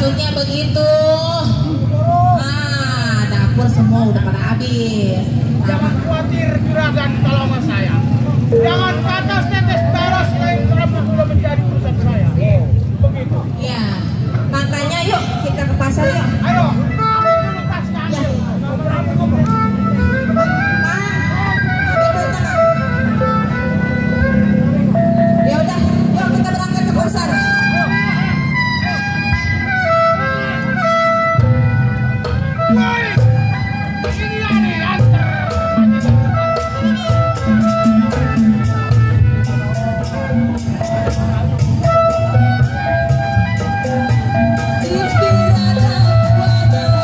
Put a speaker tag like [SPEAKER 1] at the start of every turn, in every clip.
[SPEAKER 1] maksudnya begitu. Nah, dapur semua udah pada habis.
[SPEAKER 2] Jangan khawatir juragan kalau sama saya. Jangan kata tetes darah selain rambut sudah menjadi urusan saya. Begitu.
[SPEAKER 1] Ya, makanya yuk kita ke pasar yuk.
[SPEAKER 2] Ayo, ambil dulu tasnya.
[SPEAKER 1] Ya. Ya udah, yuk kita berangkat ke pasar.
[SPEAKER 2] Woi, ini aneh antar.
[SPEAKER 1] Dikira dapat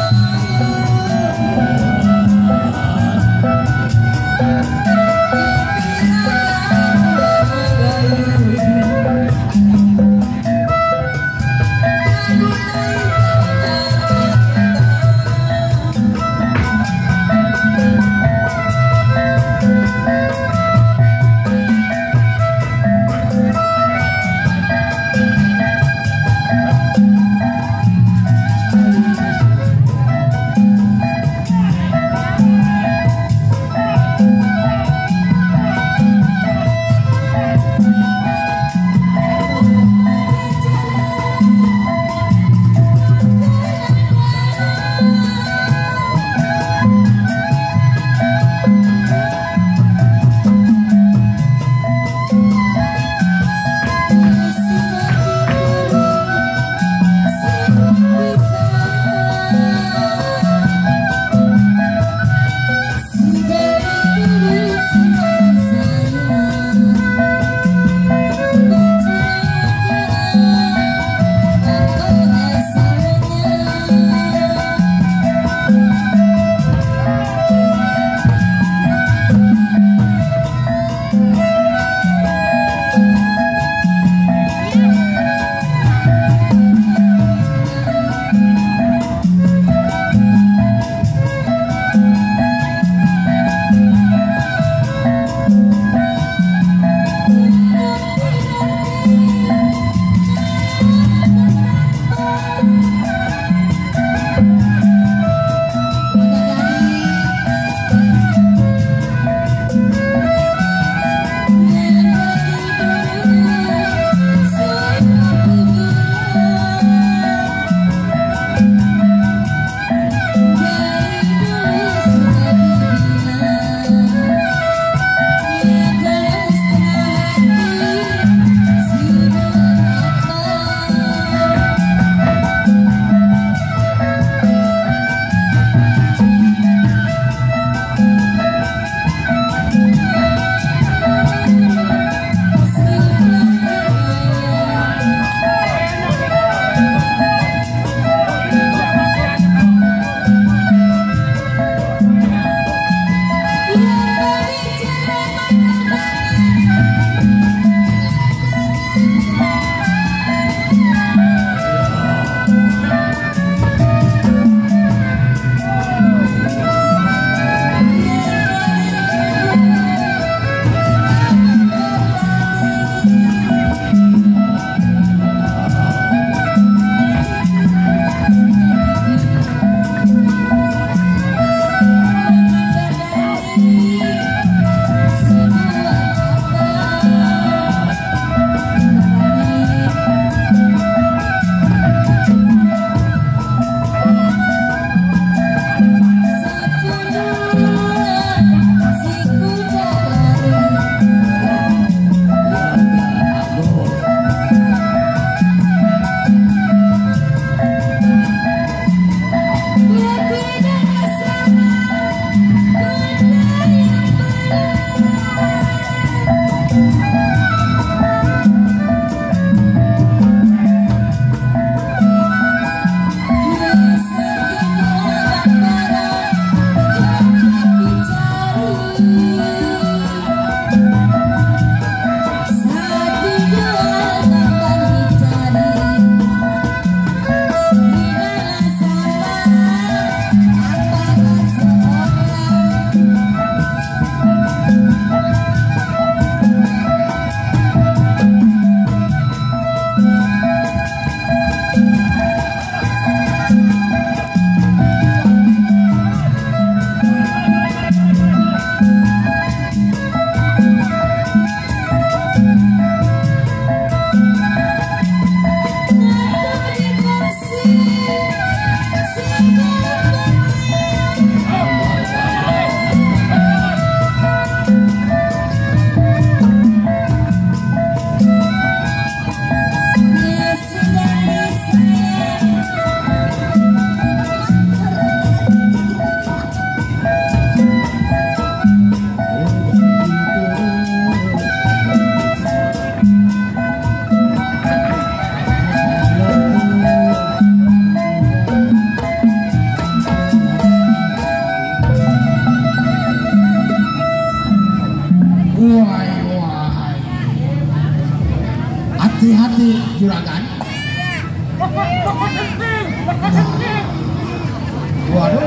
[SPEAKER 2] Waduh,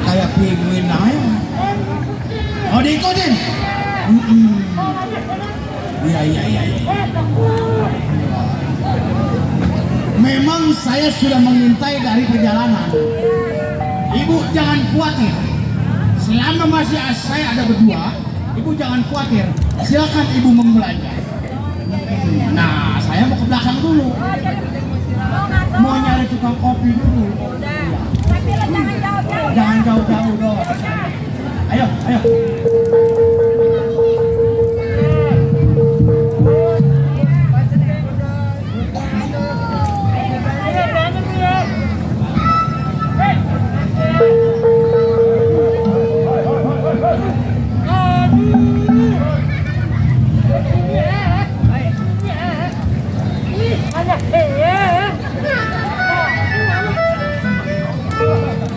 [SPEAKER 2] kayak penguin aja. Oh, diikutin? Iya. Memang saya sudah mengintai dari perjalanan. Ibu jangan khawatir. Selama masih saya ada berdua, ibu jangan khawatir. Silakan ibu membelanja. Nah, saya mau ke belakang dulu. Mau nyari tukang kopi dulu. Jangan jauh-jauh dong. Ayo.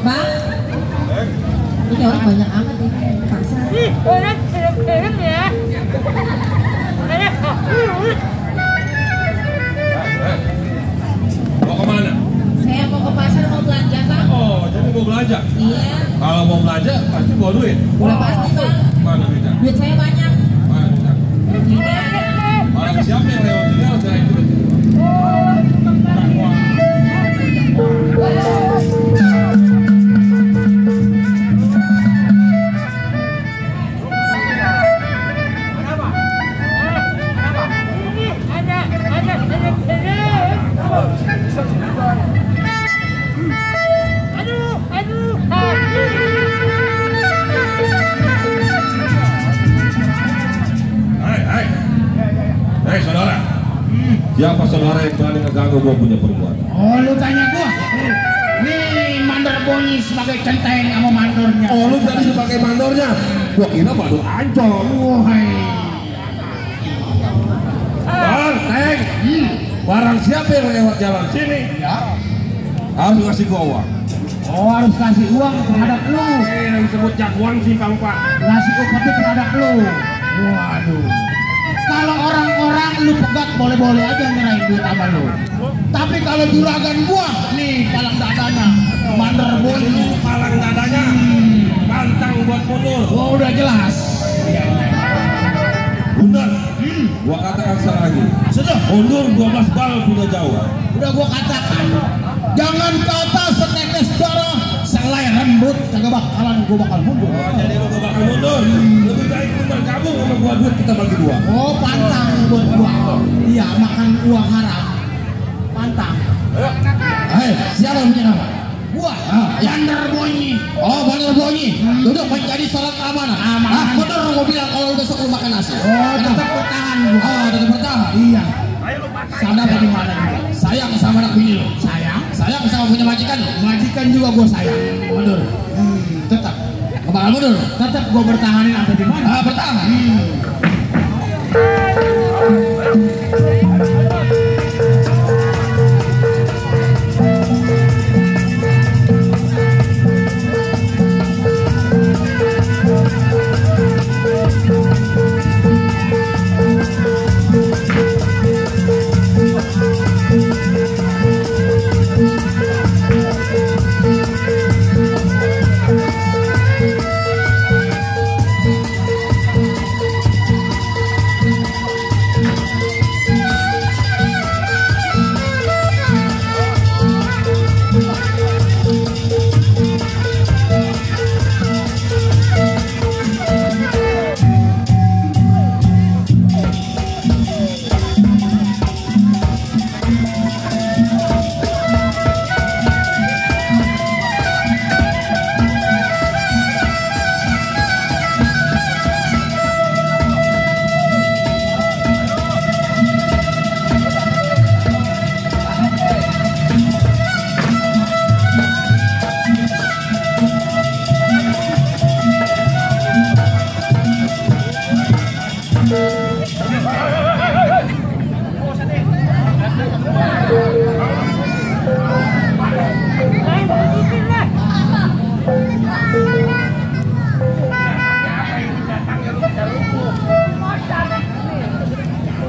[SPEAKER 1] Bang, ini orang banyak amat ini pasar.
[SPEAKER 3] Orang serem-serem ya.
[SPEAKER 4] Mau kemana?
[SPEAKER 1] Saya mau ke pasar mau belanja, Bang.
[SPEAKER 4] Oh, jadi mau belanja?
[SPEAKER 1] Iya.
[SPEAKER 4] Kalau mau belanja pasti bawa duit.
[SPEAKER 1] Udah pasti, Bang.
[SPEAKER 4] Mana duitnya?
[SPEAKER 1] Duit saya banyak.
[SPEAKER 4] Mana duitnya?
[SPEAKER 1] Ini ada.
[SPEAKER 4] Orang siapa yang lewat sini harus cari duit. Hei saudara, siapa saudara yang berani ngeganggu gua punya perempuan?
[SPEAKER 2] Oh, lu tanya gua. Nih mandor Boni sebagai centeng sama mandornya.
[SPEAKER 4] Oh, lu jadi sebagai mandornya? Gua kira baru ancol.
[SPEAKER 2] Wahai.
[SPEAKER 4] Bang, Teng, barang siapa yang lewat jalan sini?
[SPEAKER 2] Ya.
[SPEAKER 4] Harus ngasih gua uang.
[SPEAKER 2] Oh, harus kasih uang terhadap lu.
[SPEAKER 4] Yang disebut jagoan simpang Pak.
[SPEAKER 2] Ngasih upeti terhadap lu. Waduh. Kalau orang-orang lu pegat boleh-boleh aja nyerahin duit sama lu. Tapi kalau juragan gua nih palang dadanya mandor Boni.
[SPEAKER 4] Palang dadanya, pantang buat mundur.
[SPEAKER 2] Gua udah jelas.
[SPEAKER 4] Bener, gua katakan sekali lagi.
[SPEAKER 2] Sudah.
[SPEAKER 4] Mundur 12 bal sudah jauh.
[SPEAKER 2] Udah gua katakan. Jangan kata setetes darah selai rambut kagak bakalan gua bakal mundur.
[SPEAKER 4] Oh, jadi lu gak bakal mundur. Lebih baik lu bergabung sama gua, duit kita bagi dua.
[SPEAKER 2] Oh, pantang buat gua. Iya, makan uang haram. Pantang. Hei, siapa yang punya nama? Gua. Bandar Boni. Oh, Bandar Boni. Duduk menjadi salat keamanan. Aman. Bener gua bilang kalau besok lu makan nasi. Oh, tetap bertahan gua. Oh, tetap bertahan. Iya. Sadar dari mana juga? Sayang sama anak bini lo. Sayang sama punya majikan lo. Majikan juga gua sayang. Mundur. Tetap. Bakal mundur. Tetap gua bertahanin sampai di mana? Bertahan.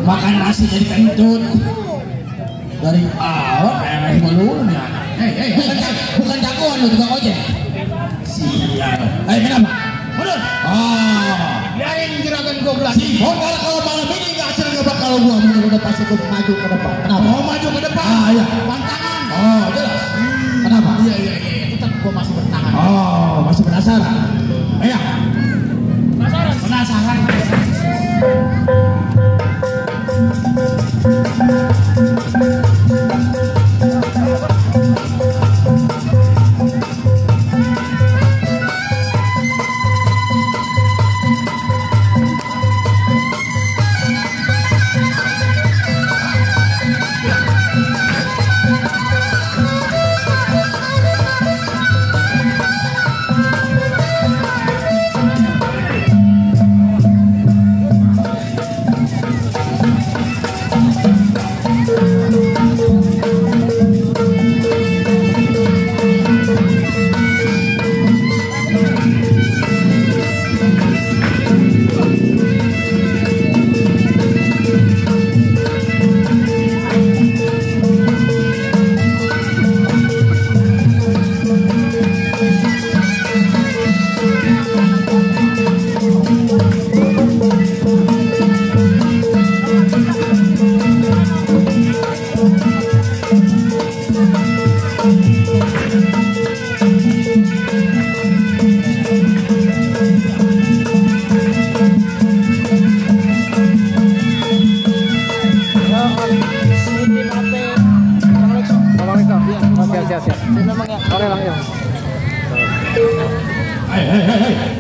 [SPEAKER 2] Makan nasi jadi kentut. Dari awal beres melulu nih anak. Bukan jagoan lu juga ojek. Sial. Kenapa? Mundur. Biarin gerakan goblok. Si Bongkar kalau malam ini nggak hasil ngebak kalau gua mundur udah pasti gua maju ke depan. Kenapa? Oh maju ke depan. Iya. Pantangan. Oh jelas. Kenapa? Iya. Tetap gua masih bertahan. Oh masih penasaran. Iya. Penasaran.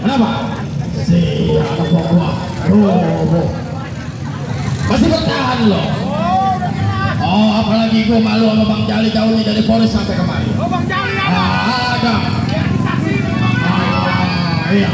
[SPEAKER 2] Kenapa? Si anak buah roboh. Masih bertahan loh. Oh, apalagi gue malu sama Bang Jali jauhnya dari Polres sampai kemari. Oh, Bang Jali ada. Iya.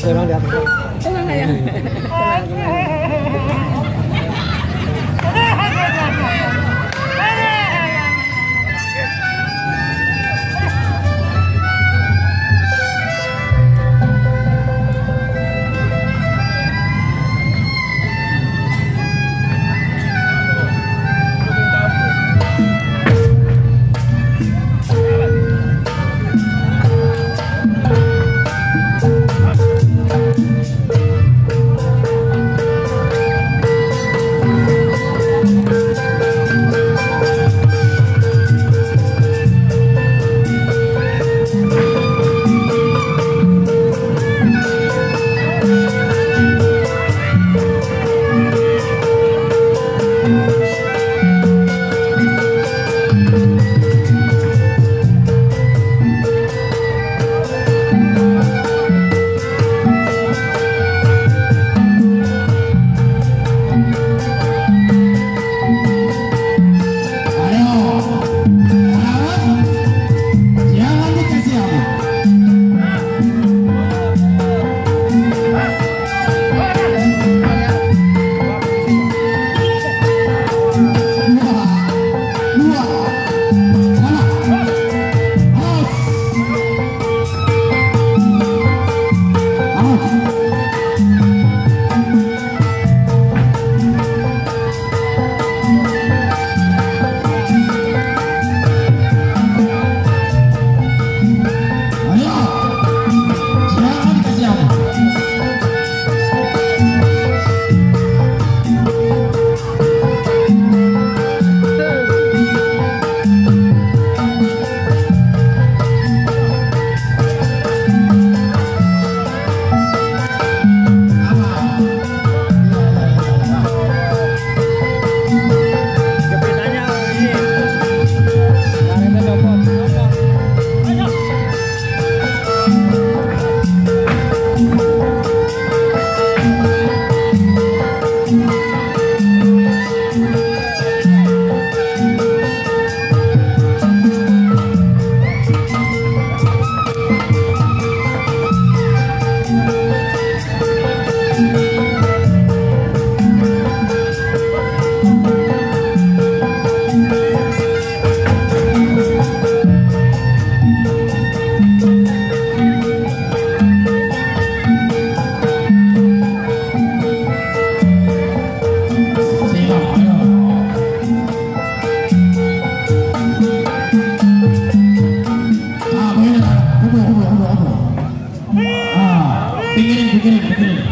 [SPEAKER 5] memang di atas.
[SPEAKER 3] Tenang aja.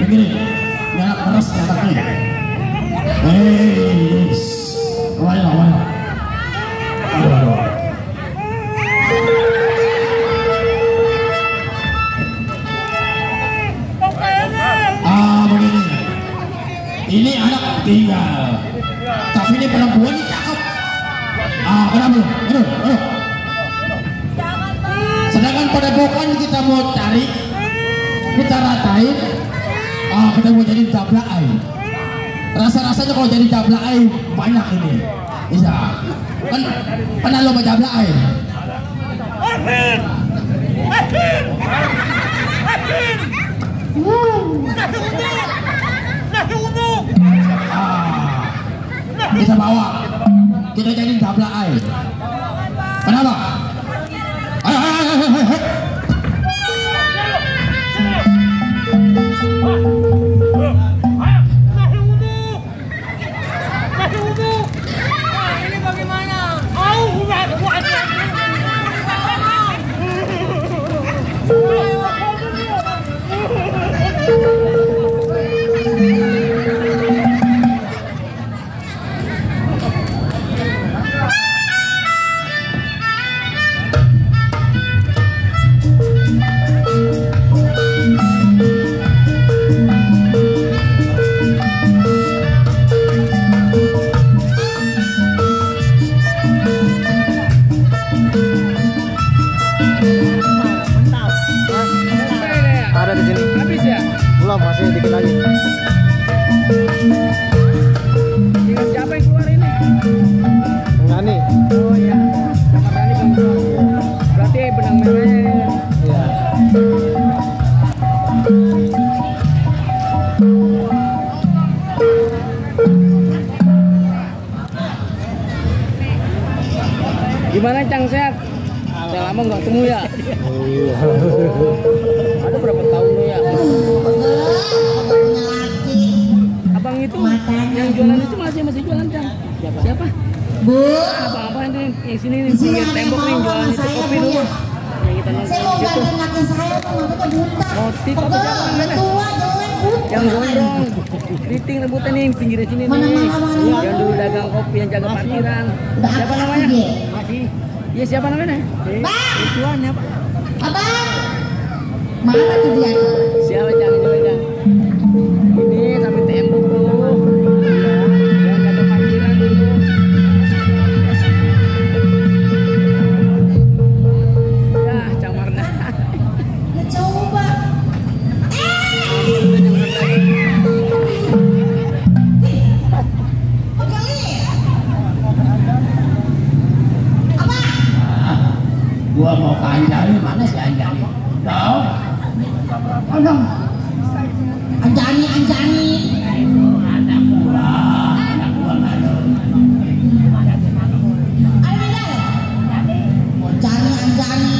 [SPEAKER 2] Pikirin. Nggak keras anaknya. Kemana? Aduh. Begini. Ini anak tinggal. Tapi ini perempuan ini cakep. Kenapa? Aduh. Sedangkan pada bukan kita mau cari, kita ratain. Kita mau jadi jablay. Rasa-rasanya kalau jadi jablay banyak ini. Bisa. Pernah lo jablay? Kita bawa. Kita jadi jablay. Kenapa? Ayo.
[SPEAKER 3] Ini bagaimana? Udah lama nggak ketemu ya? Ada berapa tahun lo ya?
[SPEAKER 1] punya laki.
[SPEAKER 3] Abang itu
[SPEAKER 1] Matanya.
[SPEAKER 3] yang jualan itu masih jualan Cang. Siapa?
[SPEAKER 1] Bu,
[SPEAKER 3] Apa nih yang sini nih
[SPEAKER 1] di sini
[SPEAKER 3] pinggir
[SPEAKER 1] ada yang
[SPEAKER 3] tembok nih
[SPEAKER 1] mau
[SPEAKER 3] jualan
[SPEAKER 1] sama
[SPEAKER 3] itu
[SPEAKER 1] saya
[SPEAKER 3] kopi
[SPEAKER 1] Bu
[SPEAKER 3] dulu.
[SPEAKER 1] ya.
[SPEAKER 3] Yang kita
[SPEAKER 1] Saya
[SPEAKER 3] nongkrong
[SPEAKER 1] mau
[SPEAKER 3] di situ.
[SPEAKER 1] gantiin laki saya tuh rambutnya buta.
[SPEAKER 3] Motif apa
[SPEAKER 1] Pegel,
[SPEAKER 3] siapa
[SPEAKER 1] udah
[SPEAKER 3] namanya?
[SPEAKER 1] tua, jelek, buta.
[SPEAKER 3] Yang gondrong, keriting rambutnya nih pinggir sini
[SPEAKER 1] Mana,
[SPEAKER 3] nih.
[SPEAKER 1] mana, mana?
[SPEAKER 3] Yang dulu dagang kopi yang jaga parkiran.
[SPEAKER 1] Udah
[SPEAKER 3] Siapa
[SPEAKER 1] aki-aki
[SPEAKER 3] namanya?
[SPEAKER 1] dia.
[SPEAKER 3] Masih. Iya siapa namanya?
[SPEAKER 1] Bang!
[SPEAKER 3] Tuan ya Pak.
[SPEAKER 1] Abang, mana tuh dia tuh?
[SPEAKER 3] Siapa jangan jangan. Ini sampai tembok tuh. Yang jaga parkiran dulu. Ya, Camarna.
[SPEAKER 1] Ya coba. Apa?
[SPEAKER 2] Gua mau ke Anjani, mana si Anjani? Tahu? Mana?
[SPEAKER 1] Anjani, Anjani.
[SPEAKER 2] Anak gua mana?
[SPEAKER 1] Ada di dalam. Anjani, Anjani.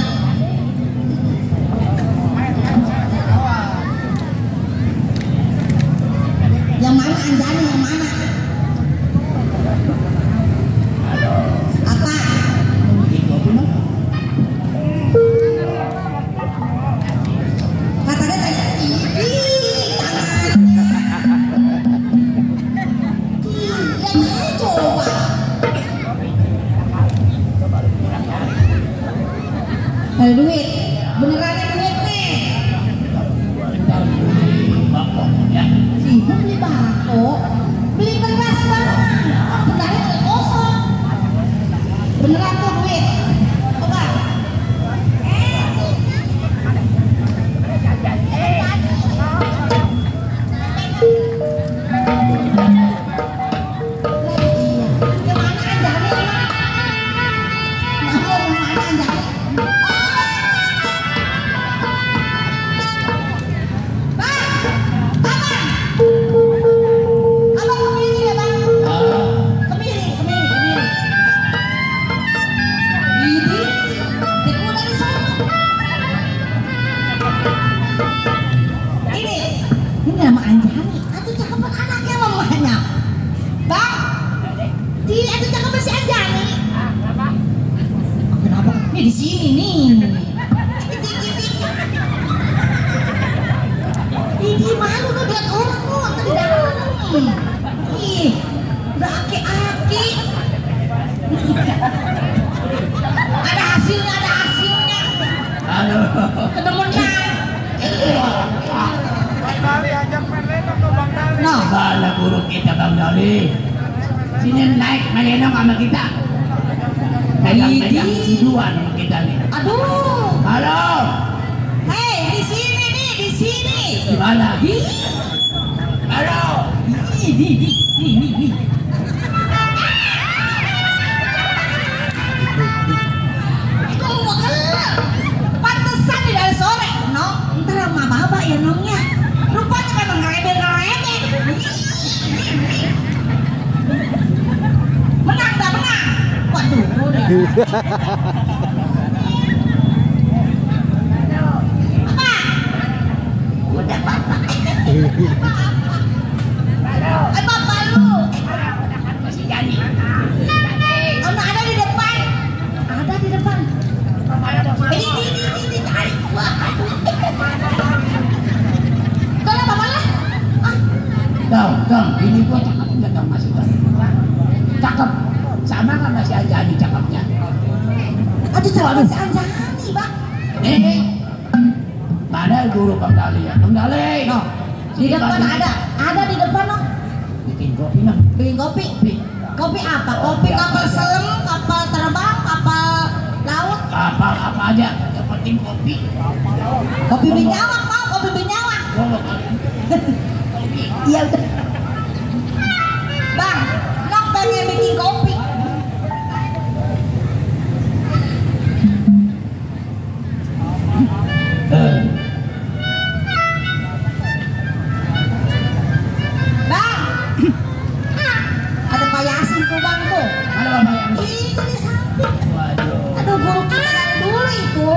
[SPEAKER 1] Yang mana Anjani? Yang mana? Apa? Katanya tadi, ih, tangan. Yang mana coba? Ada duit, beneran ada duit nih. Sibuk beli bako, beli beras bang. Oh, bentarnya udah kosong. Beneran tuh duit. Coba. Yang mana Anjani? Yang mana Anjani? Abang kemiri ya bang? Kemiri. Ini, aku dari sana. Ini nama Anjani. Aduh cakapan anaknya mamanya. Bang, ini aduh cakapan si Anjani. Kenapa? Ini di sini nih. Ini malu tuh lihat orang tuh tadi dalam. Ih, udah aki-aki. Ada hasilnya.
[SPEAKER 2] Halo.
[SPEAKER 1] Ketemu kan? No.
[SPEAKER 2] Bala guru kita Bang Dali. Sini naik melenong sama kita. Megang siduan sama kita nih.
[SPEAKER 1] Aduh.
[SPEAKER 2] Halo.
[SPEAKER 1] Hei, di sini nih, di sini.
[SPEAKER 2] Di mana? Halo.
[SPEAKER 1] Nih. Itu mahal. Pantesan di dari sore, no. Ntar sama baba ya nongnya. Rupanya memang ngerebel. Menang dah menang. Waduh, udah. Apa? Udah bapak. Bapak lu.
[SPEAKER 2] Masih jadi.
[SPEAKER 1] Oh, ada di depan. Ada di depan. Ini tarik gua. Udah lah, bapak lah.
[SPEAKER 2] Dong, ini gua cakep nggak dong masih dong? Cakep. Sama nggak masih Anjani cakepnya?
[SPEAKER 1] Aduh, cakep si Anjani, bang.
[SPEAKER 2] Mana guru Bang Dali ya? Bang Dali.
[SPEAKER 1] No. Di depan ada di depan no.
[SPEAKER 2] Bikin kopi mah.
[SPEAKER 1] Bikin kopi. Kopi apa? Kopi kapal selam, kapal terbang, kapal laut.
[SPEAKER 2] Kapal apa aja, yang penting kopi.
[SPEAKER 1] Kopi binyawak mau, kopi binyawak. Iya udah. Bang, Nok pengen bikin kopi. Bang, ada Pak Yasin tuh bang tuh.
[SPEAKER 2] Mana Bapak yang
[SPEAKER 1] Itu di samping.
[SPEAKER 2] Waduh.
[SPEAKER 1] Aduh, guru kita dari dulu itu.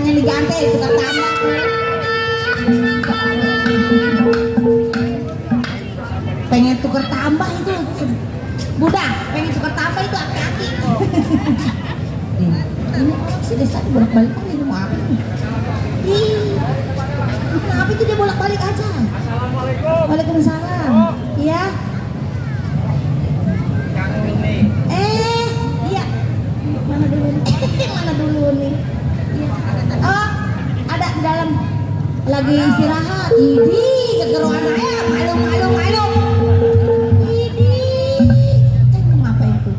[SPEAKER 1] Ini pengen diganti tukar tambah. Pengen tukar tambah itu budak, pengen tukar tambah itu aki-aki. Ini si Desa bolak-balik aja di rumah aku. Kenapa itu dia bolak-balik aja? Assalamualaikum. Waalaikumsalam. Iya. Iya. Mana dulu nih? Mana dulu nih? Oh, ada di dalam lagi istirahat. Idi, kegeruan ayam. Malu. Idi, ngapa itu?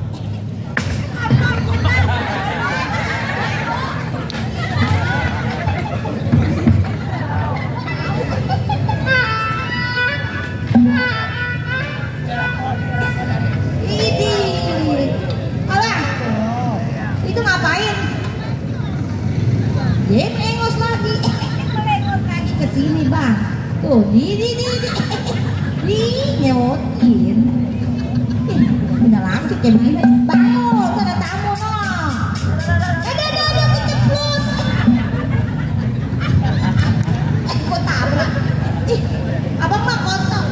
[SPEAKER 1] Idi, alah, itu ngapain? Dia engos lagi. Melengos lagi ke sini, Bang. Tuh, di nyewotin. Udah lagi kayak begini. Bangun, ada tamu no. Ada keceplos. Kok tabrak? Ih, abang mah kotor.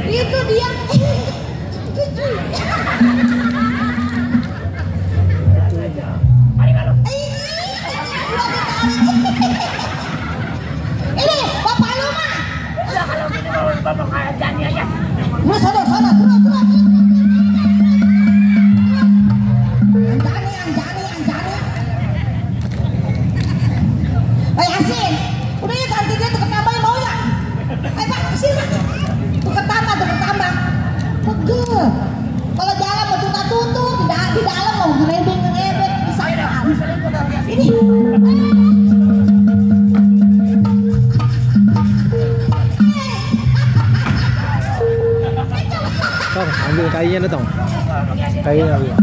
[SPEAKER 1] Itu dia. Ini bapak lu mah. Kalau gitu bapak kayak Jani aja. Lu sana terus. Anjani. Yasin, udah ya ganti dia tukang tambah mau ya? Ayo Pak, sini Pak. Tukang tambah. Pegel. Kalau jalan mau tutut, di dalam mau ngerebek bisa kan? Ini.
[SPEAKER 3] Tong, ambil kayunya nih, Tong. Kayunya ambil.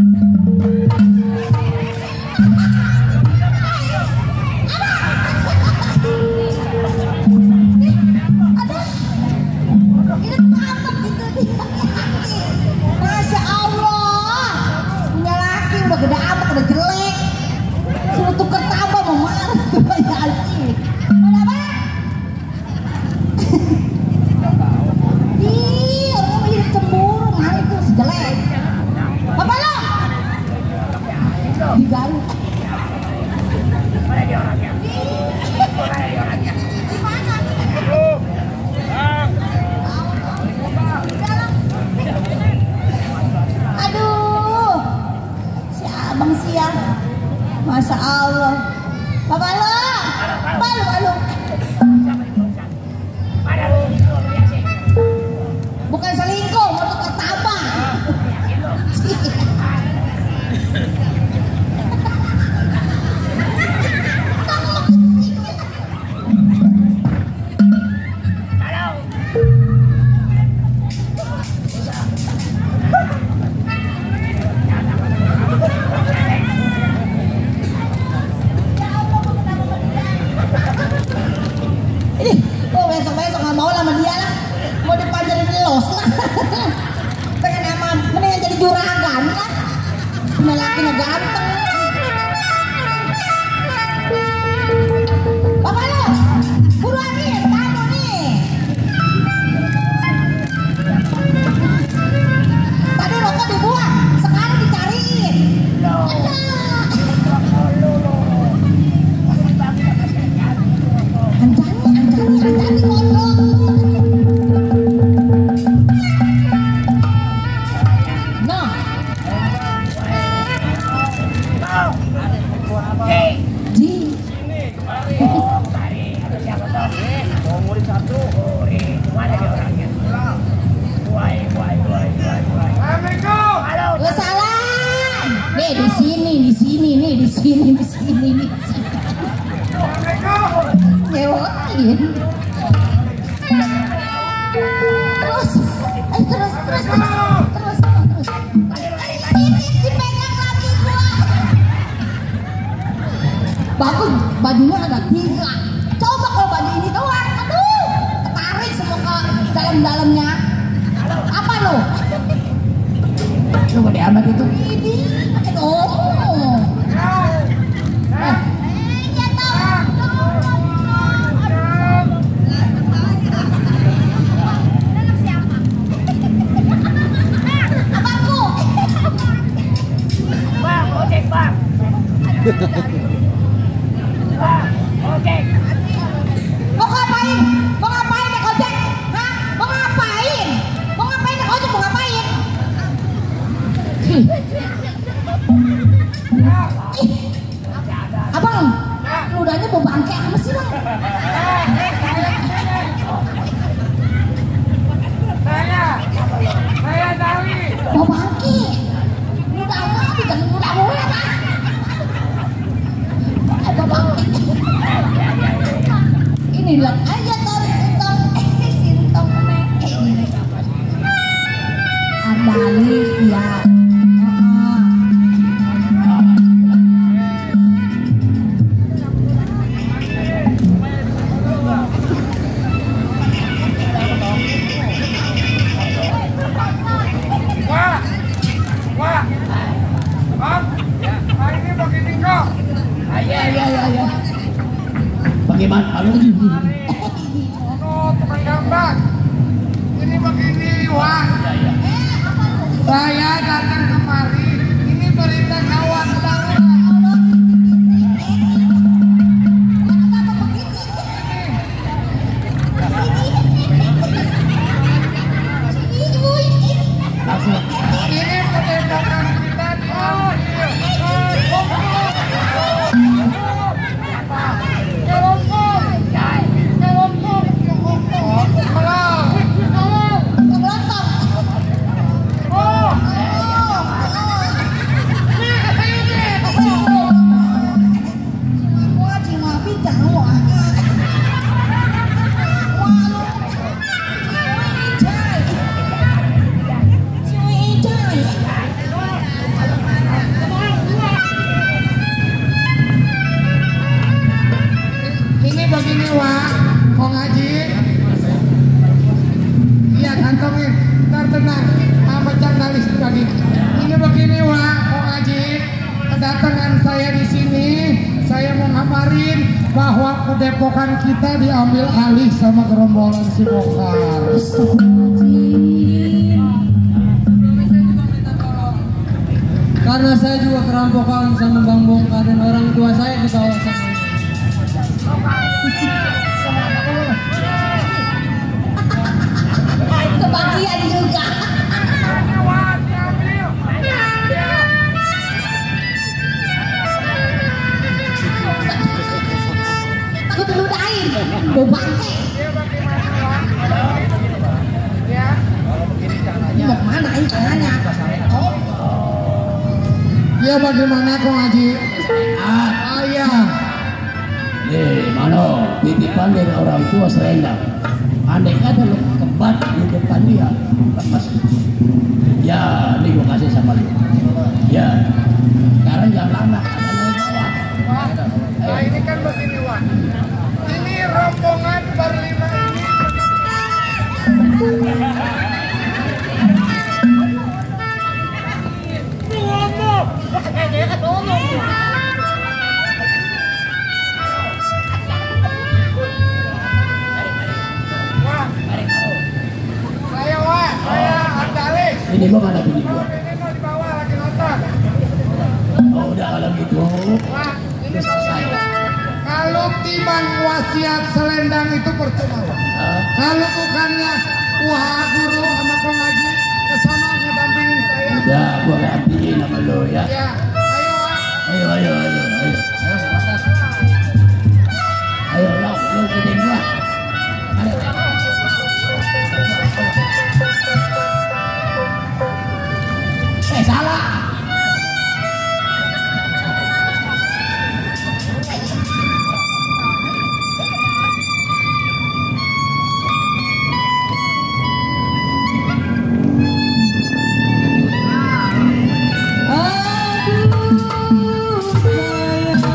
[SPEAKER 1] Masya Allah, punya laki udah gede amat, udah jelek. Suruh tuker tambah mau marah tuh ya asik. Ada apa? Ih, orang mau jadi cemburu, mana itu sejelek. Bapak lo? Di Garut. Mana dia orangnya? Di mana? Aduh, si abang siang, Masya Allah. Bapak lo, malu. Bukan selingkuh, mau tukar tambah. Besok nggak mau sama dia lah, mau dipanjarin los lah. Pengen sama mendingan jadi juragan lah, punya lakinya ganteng. Bapak lo, buruan nih, tamu nih. Tadi rokok dibuang, sekarang dicariin. Anjani ngobrol. Nah. Di.
[SPEAKER 5] Mau murid satu, mana dia orangnya?
[SPEAKER 1] Halo. Salam. Nih di sini nih. Nyewotin. Terus. Ini dipegang lagi gua. Bagus, bajunya ada 3. Coba kalau baju ini doang, aduh, ketarik semua ke dalam-dalamnya. Apa lo? Lu gede amat itu. Ini. Oh.
[SPEAKER 5] Ojek.
[SPEAKER 1] Mau ngapain? Mau ngapain naik ojek? Hah? Mau ngapain? Mau ngapain naik ojek? Mau ngapain? Abang, ludahnya bau bangke apa sih bang? mau bangkit. Muda lagi kan muda bola pak. Mau bangkit. Ini lihat aja sintong ini. Andalis ya.
[SPEAKER 2] Bagaimana? Halo lagi.
[SPEAKER 4] Tukang gambar. Ini begini, Wah. Saya datang kemari. Ini berita kawan saya.
[SPEAKER 2] Langsung.
[SPEAKER 4] Ini penembakan kita di Ini begini, Wah. Kong Haji. Iya, kantongin. Ntar tenang. Macam nalis lagi. Ini begini, Wah. Kong Haji. Kedatangan saya di sini, saya mau ngabarin bahwa kedepokan kita diambil alih sama gerombolan si Bokar.
[SPEAKER 3] Karena saya juga kerampokan sama Bang Bongka dan orang tua saya dibawa sama
[SPEAKER 1] kebagian juga. Takut ludahin, mau bangke. Mau kemana ini tangannya? Oh,
[SPEAKER 4] Ya bagaimana Kong Haji? Ayah.
[SPEAKER 2] Mana titipan dari orang tua selendang. Andai kata lu kebat di depan dia, mas. Ya, ini gua kasih sama lu. Ya, sekarang jangan lama.
[SPEAKER 4] Nah ini kan begini, Wan. Ini rombongan berlima ini.
[SPEAKER 2] Ini gua mana bini gua?
[SPEAKER 4] Ini mau dibawa lagi nonton.
[SPEAKER 2] Oh udah kalau gitu.
[SPEAKER 4] Wah, ini
[SPEAKER 2] Udah selesai.
[SPEAKER 4] kalau timbang wasiat selendang itu percuma. Kalau bukannya Wah Guru sama Kong Haji kesana ngedampingin saya.
[SPEAKER 2] Udah gua gantiin sama lo ya.
[SPEAKER 4] Ya, ayo Wah.
[SPEAKER 2] Ayo. Ayo lo gedein gua. Ayo. Salah.
[SPEAKER 3] aduh sayang.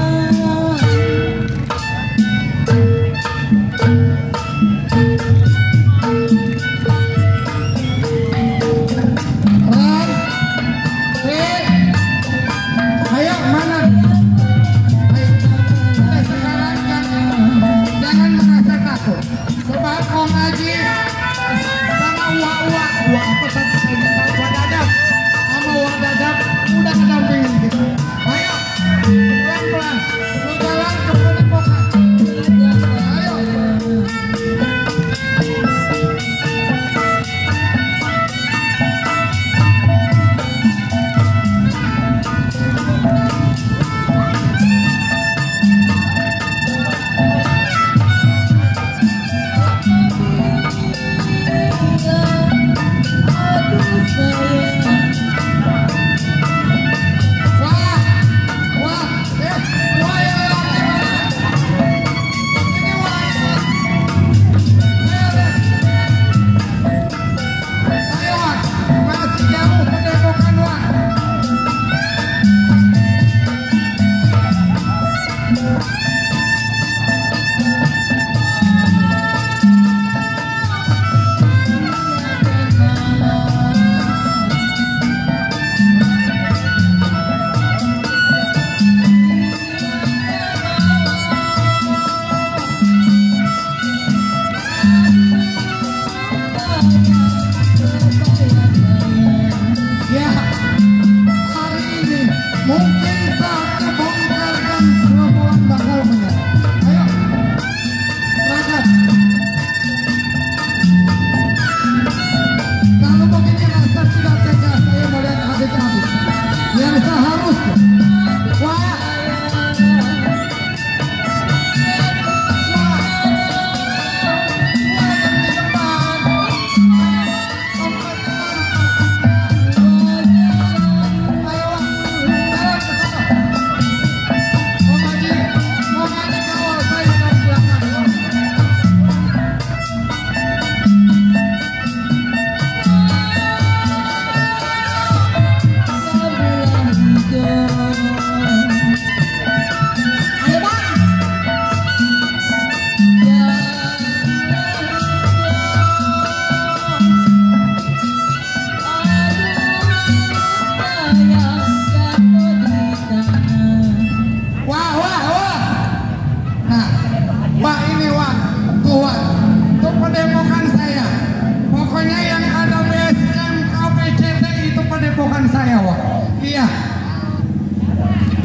[SPEAKER 4] mewah. Iya.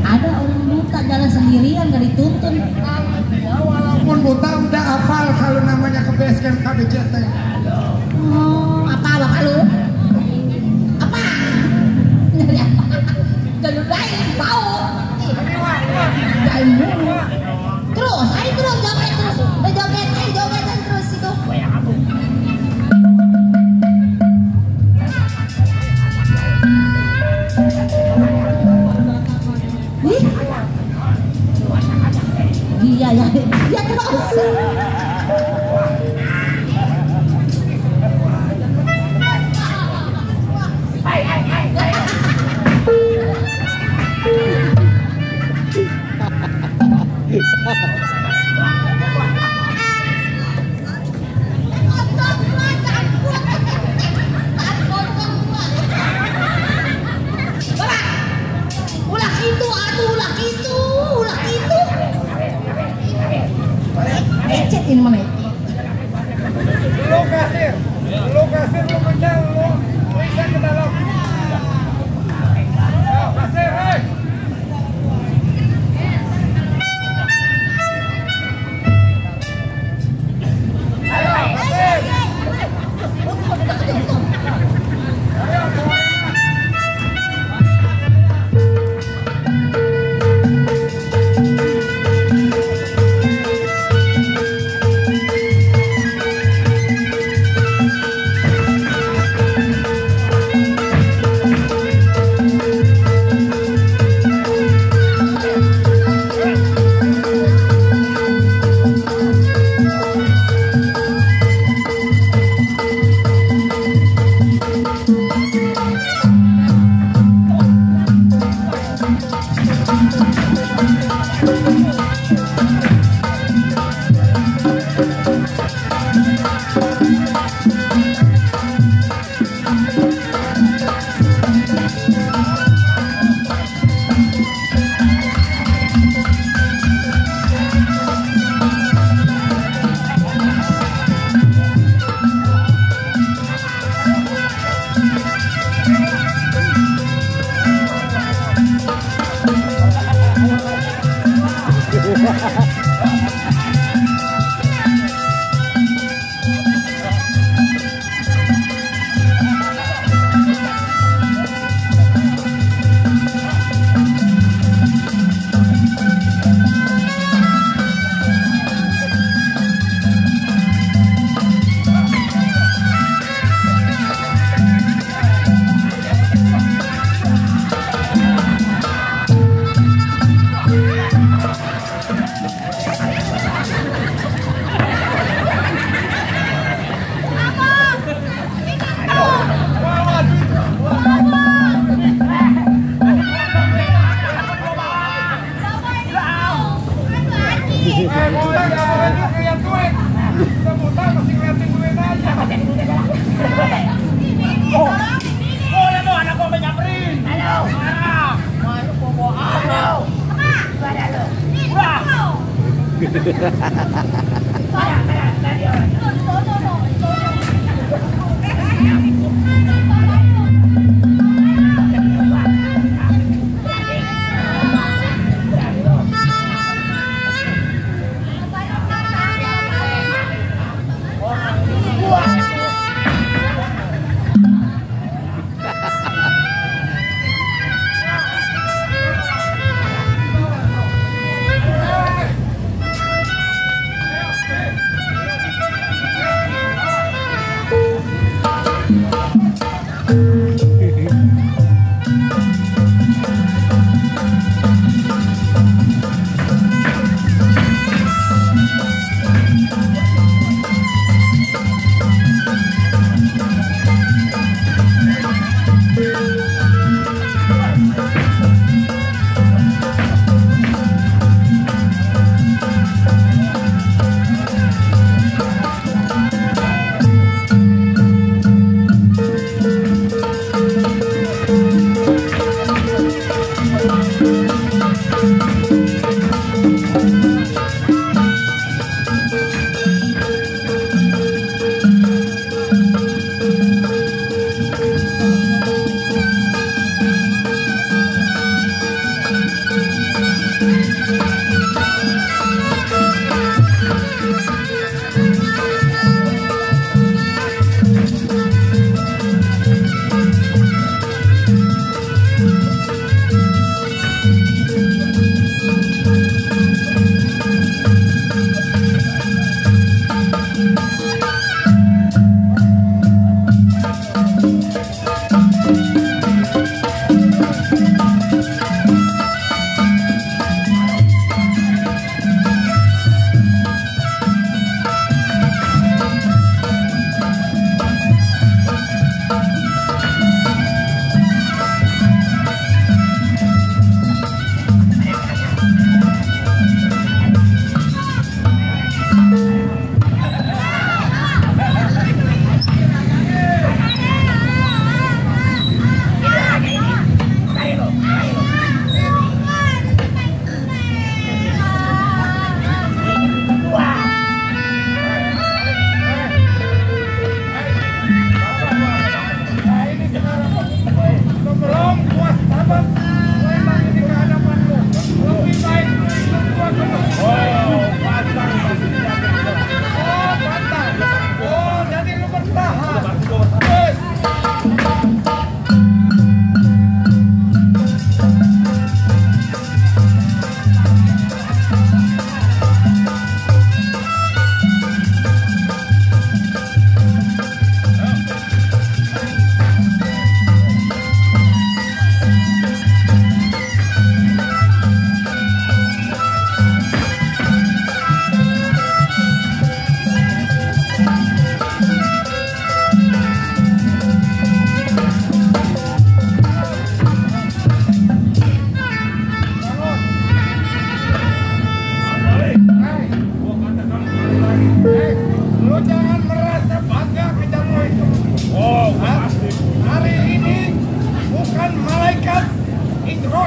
[SPEAKER 1] Ada orang buta jalan sendirian gak dituntun.
[SPEAKER 4] Ya, walaupun buta udah hafal kalau namanya ke base camp KBJT.
[SPEAKER 1] Oh, apa bapak lu? Apa? Nyari apa? Jalur lain, bau. Jalan mulu. Terus, ayo terus joget terus. Joget terus itu. Ih, dia terus. Ecet ini mana?
[SPEAKER 4] Lu kasir lu kencang, lu bisa ke dalam. Ayo, kasir, hei.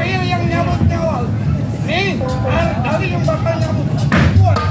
[SPEAKER 4] Saya yang nyabut nyawal. Nih, Ali yang bakal nyabut. Buat.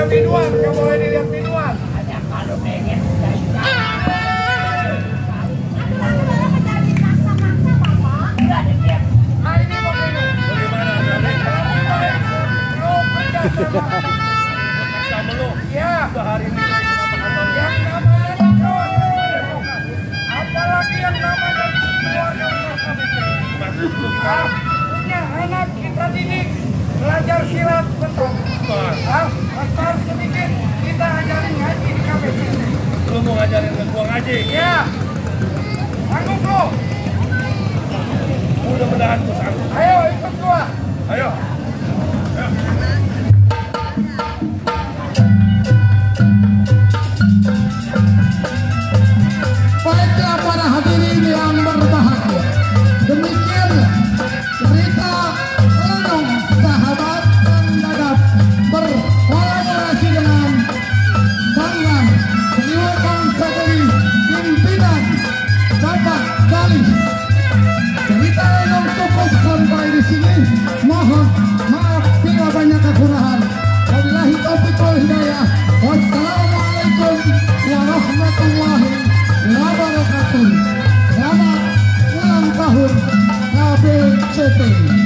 [SPEAKER 4] Minuan, nggak boleh dilihat minuan.
[SPEAKER 5] Hanya kalau pengen
[SPEAKER 4] Ini mau minum. Ya, hari ini yang namanya kawan. Apalagi yang namanya keluarga punya anak kita didik belajar silat betul. Asal sedikit kita ajarin ngaji di KBC.
[SPEAKER 5] lu mau ngajarin gua ngaji?
[SPEAKER 4] Ya, sanggup lo.
[SPEAKER 5] Mudah-mudahan gua sanggup.
[SPEAKER 4] Ayo ikut gua.
[SPEAKER 5] Ayo.
[SPEAKER 2] Baiklah para hadirin yang berbahagia, demikianlah cerita Lenong Sahabat dan Dadap berkolaborasi dengan Sanggan Seniman Sateli pimpinan Bapak Galis. Cerita Lenong cukup sampai di sini. Mohon maaf bila banyak kekurangan. Wabillahi taufiq wal hidayah. Wassalamualaikum warahmatullahi wabarakatuh. Selamat ulang tahun KBCT.